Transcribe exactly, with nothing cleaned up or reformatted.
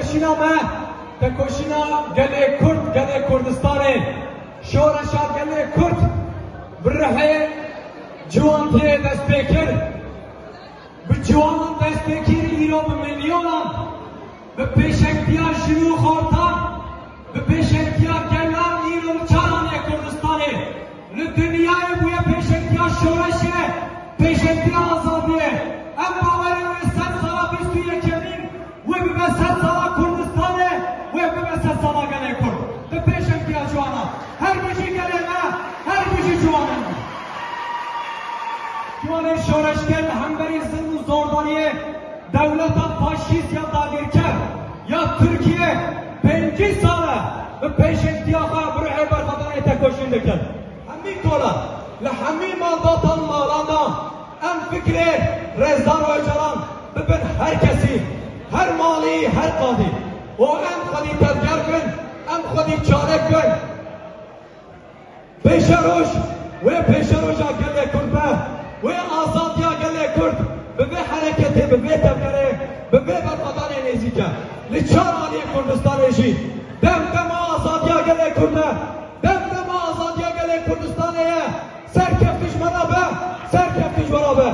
Tekoşîna me, tekoşîna gelê Kurd, gelê Kurdistanê, şoreşa gelê Kurd bi ruhê ciwantiyê dest pê kir. Bi ciwanan dest pê kir, îro bi milyonan, bi pêşengtiya jin û xortan, bi pêşengtiya gelan îro li çar aniye Kurdistanê. Li dinyayê bûye pêşengtiya şoreşê, pêşengtiya azadiyê. Em bawer in wê sed sala bîst û yekemîn wê bibe sed sala Kurdistanê, wê bibe sed sala gelê Kurd. Bi pêşengtiya ciwanan. Her bijî gelê me, her bijî ciwanên me. Ciwanên şoreşger li hemberî zilm û zordariyê dewleta faşîst ya dagirker ya Tirkiye pêncî sal e bi pêşengtiya xwe bi ruhê berxwedanê tekoşîn dikin. Hemî kolan, li hemî malbatan malan de em fikrê Rêzdar Ocalan bibin her kesî, her malî, her qadî. Û em xwedî tevger bin, em xwedî çalek bin. Pêşeroj, wê pêşeroja gelê Kurd be, wê azadiya gelê Kurd bi vê hereketê, bi vê tevgerê, bi vê berxwedanê nêzîk e. Li çar aliyê Kurdistanê jî dem dema azadiya gelê Kurd e, dem dema azadiya gelê Kurdistanê ye. Serkeftin ji me re be, serkeftin ji we re be.